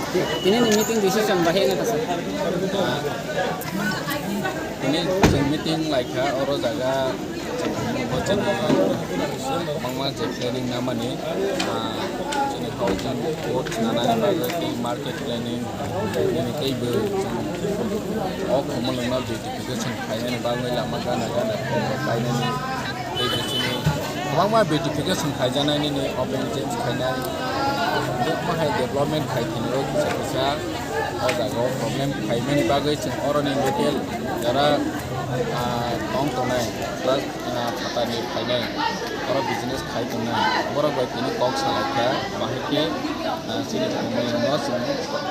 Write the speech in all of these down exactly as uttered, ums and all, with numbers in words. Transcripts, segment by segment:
Tini ni meeting decision bahai na kasa. Tini chwng meeting laikha oro jaga, bo chini kwbangma je planning namani, ah, chini housing court nanani bagwi tei market planning, tei bo chwng o Khumulwngno beautification khainani bagwi lama gana gana kainani. Tei bo chini kwbangma beautification khaijaknai nini open change khainai. Bebak hai development khai thwngwi kisa kisa o jaga o problem khaimani bagwi chwng oroni local jara, ah, tong tongnai plus, ah, phatani phainai oro business khai tongnai borok bai tini kok salai kha bahai khe, ah, chini Khumulwngno chwng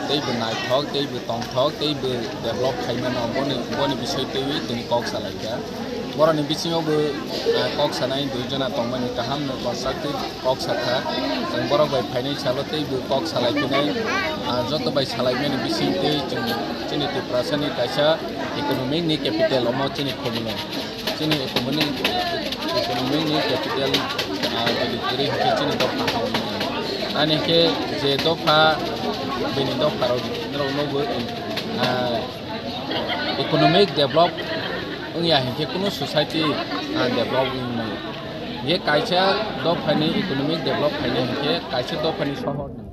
tei bo naithok tei bo tongthok tei bo develop khaimano boni, boni bisoi twiwi tini kok salai kha. Borokni bisingo bo, ah, kok sanai dui jona tongmani kaham no constructive kok sakha. Chwng borok bai phainai salo tei bo kok salai phinai, ah, joto bai salaimani bising tei chwng chini Tiprasani kaisa economic ni capital omo chini Khumulwng. Chini economic, economic ni capital, ah, jodi kwrwi hinkhe chini dopha hamya. Ani khe je dopha bini dopha rok no bo, ah, economic develop wngya hinkhe kunu society, ah, develop wngmani. Hinkhe kaisa dophani economic develop khainai hinkhe kaisa dophani sohor ni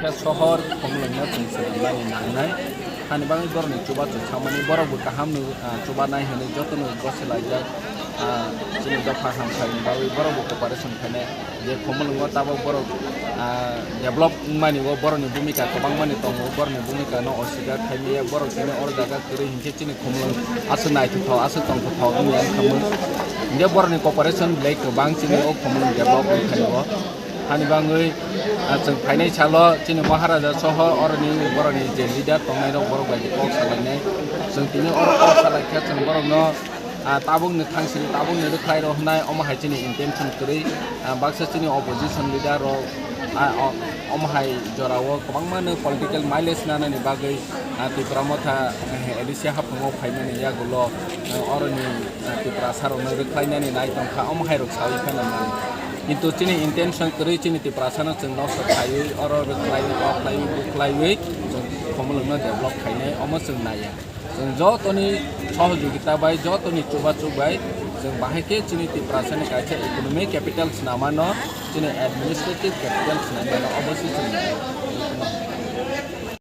khe sohor Khumulwngno chwng swnamnani nangnai. Hani bagwi borokni chubachu samani borokbo kaham nw, ah, chubanai hwnwi jotono gosi laijak, ah, chini dopha hamkhaini bagwi borokbo cooperation khainai. Je Khumulwngo tabok borok, ah, develop wngmani o borokni bhumika kwbangmani tongo, borokni bhumika no oswikar khaimaya, borok chini oro jaga kwrwi hinkhe chini Khumulwng aswk naithothok, aswk tongthothok wngya wngkha. Hinkhe borokni cooperation belai kwbang chini o Khumulwng develop wngkha o. Hani bagwi, ah, chwng phainai salo chini Maharaja soho oroni borokni je leader tongnai rok borok bai kok salainai. Chwng tini oro kok salaikha chwng borokno ah, tabukni thangsini, tabukni rwkhlai rw hwnai, omo hai chini intention kwrwi, ah, baksa chini opposition leader rok, ah, o-, omo hai jorao kwbangma no political mileage nanani bagwi, ah, Tipra Motha, eh, A D C haphango phaimani yagulo, eh, oroni, ah, Tiprasa rokno rwkhlainani nai tongkha, omo hai rok sawi phano man. Kintu chini intention kwrwi chini Tiprasa no chwng nosto khaiwi, oro rwkhlaiwi, oklaiwi, buklaiwi, chwng Khumulwngno develop khainai, omo chwng naiya. Chwng jotoni sohojogita bai, jotoni chubachu bai, chwng bahai khe chini Tiprasani kaisa economic capital swnamano, chini administrative capital swnamano, obo se chwng